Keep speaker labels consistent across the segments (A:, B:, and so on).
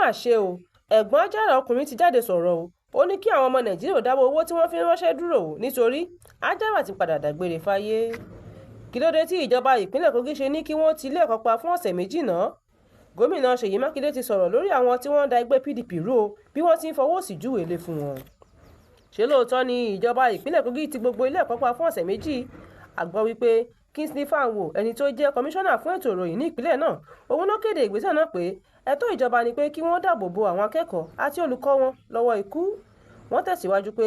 A: Mà ṣe o, ẹ̀gbọ́n Àjàrà ọkùnrin ti jáde sọ̀rọ̀ o. Ò ní kí àwọn ọmọ Nàìjíríà dáwọ́ owó tí wọ́n fi ń ránṣẹ́ dúró nítorí Àjàrà ti padà dágbére fáyé. Kí ló dé tí ìjọba ìpínlẹ̀ Kogi ṣe ní kí wọ́n ti ilé ẹ̀kọ́ pa fún ọ̀sẹ̀ 2 náà? Gómìnà Ṣèyí Mákindé ti sọ̀rọ̀ lórí àwọn tí wọ́n ń da ẹgbẹ́ PDP rú o bí wọ́n ti ń fọwọ́ òsì júwe ilé fún wọn. Ṣé lóòótọ́ ni ìjọba ìpínlẹ̀ Kogi ti gbogbo ilé ẹ̀kọ́ pa fún ọ̀sẹ̀ 2? A gbọ́ wípé Kingsley Fanwo, ẹni tó jẹ́ kọmíṣánná fún ètò ìròyìn ní ìpínlẹ̀ náà, òun ló kéde ìgbésẹ̀ náà pé ẹ̀tọ́ ìjọba ni pé kí wọ́n dáàbò bo àwọn akẹ́kọ̀ọ́ àti olùkọ́ wọn lọ́wọ́ ikú. Wọ́n tẹ̀síwájú pé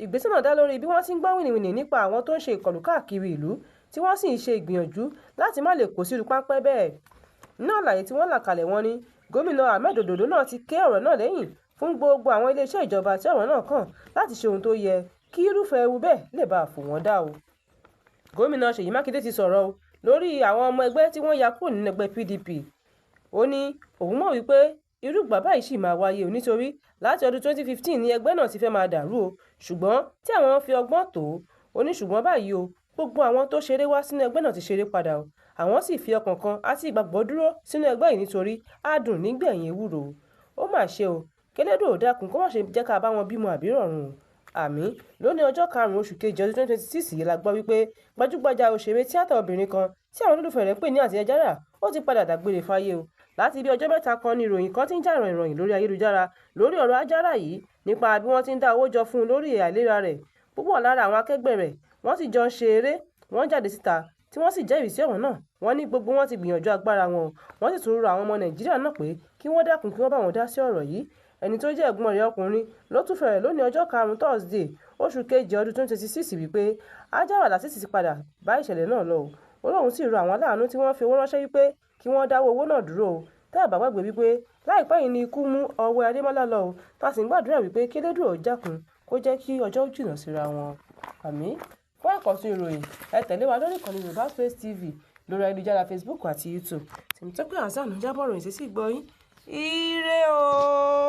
A: ìgbésẹ̀ náà dá lórí bí wọ́n ti ń gbọ́ wìnìwìnì nípa àwọn tó ń ṣe ìkọlù káàkiri ìlú tí wọ́n sì ń ṣe ìgbìyànjú láti má lè kó sírú páńpẹ́ bẹ́ẹ̀. Nínú àlàyé tí wọ́n là kalẹ̀, wọ́n ní gómìnà Ahmed Ododo náà ti ké ọ̀rọ̀ náà lẹ́yìn fún gbogbo àwọn iléeṣẹ́ ìjọba tí ọ̀rọ̀ náà kàn láti ṣe ohun tó yẹ kí irúfẹ́ ewu bẹ́ẹ̀ lè bá fò wọ́n dá o. Gómìnà Ṣèyí Mákindé ti sọ̀rọ̀ o lórí àwọn ọmọ ẹgbẹ́ tí wọ́n ya kúrò nínú ẹgbẹ́ PDP. Ó ní òun mọ̀ wípé irú ìgbà báyìí ṣì máa wáyé o nítorí láti ọdún 2015 ni ẹgbẹ́ náà ti fẹ́ máa dàrú o, ṣùgbọ́n tí àwọn fi ọgbọ́n tó o ní. Ṣùgbọ́n báyìí o, gbogbo àwọn tó ṣeré wá sínú ẹgbẹ́ náà ti ṣeré padà o, àwọn sì fi ọkàn kan àti ìgbàgbọ́ dúró sínú ẹgbẹ́ yìí nítorí adùn nígbẹ̀yìn ewúro. Ó mà ṣe o, kélédùà ó dákun kó má ṣe jẹ́ ká bá wọn bímọ àbírọ̀run o. Àmín. Lónìí ọjọ́ 5 oṣù kejì ọdún 2026 yìí la gbọ́ wípé gbajúgbajà òṣèré tíátà obìnrin kan tí àwọn olólùfẹ́ rẹ̀ ń pè ní Àǹtí Àjàrà ó ti padà dágbére fáyé o. Láti bí ọjọ́ 3 kan ni ìròyìn kan ti ń jà ròhìnròhìn lórí ayélujára lórí ọ̀rọ̀ Àjàrà yìí nípa bí wọ́n ti ń dá owó jọ fún un lórí àìlera rẹ̀. Púpọ̀ lára àwọn akẹgbẹ́ rẹ̀ wọ́n sì jọ ń ṣe eré, wọ́n jáde síta tí wọ́n sì jẹ́rìí sí ọ̀rọ̀ náà. Wọ́n ní gbogbo wọn ti gbìyànjú agbára wọn, wọ́n sì tún rọ àwọn ọmọ Nàìjíríà náà pé kí wọ́n dákun kí wọ́n bá wọn dá sí ọ̀rọ̀ yìí. Ẹni tó jẹ́ ẹ̀gbọ́n rẹ̀ ọkùnrin ló tún fẹ̀rẹ̀ lónìí ọjọ́ 5 Thursday oṣù kejì ọdún 2026 wípé Àjàrà Lásìsì ti padà bá ìṣẹ̀lẹ̀ náà lọ o. Ó lóun sì rọ àwọn aláàánú tí wọ́n fi owó ránṣẹ́ wípé kí wọ́n dáwọ́ owó náà dúró o. Tẹ́ ẹ̀ bá gbàgbé wípé láìpẹ́ yìí ni ikú mú Ọwẹ́ Adémọ́lá lọ o, tá a sì ń gbàdúrà wípé kélédùà ó dákun kó jẹ́ kí ọjọ́ jìnnà síra wọn. Àmín. Fún àkọ́tún ìròyìn, ẹ tẹ̀lé wa lórí ìkànnì Yorùbá Space TV lórí ayélujára Facebook àti YouTube. Tèmítọ́pẹ́ Hasan jábọ̀ ròyìn sí sí gbọ́ yín. Ire o!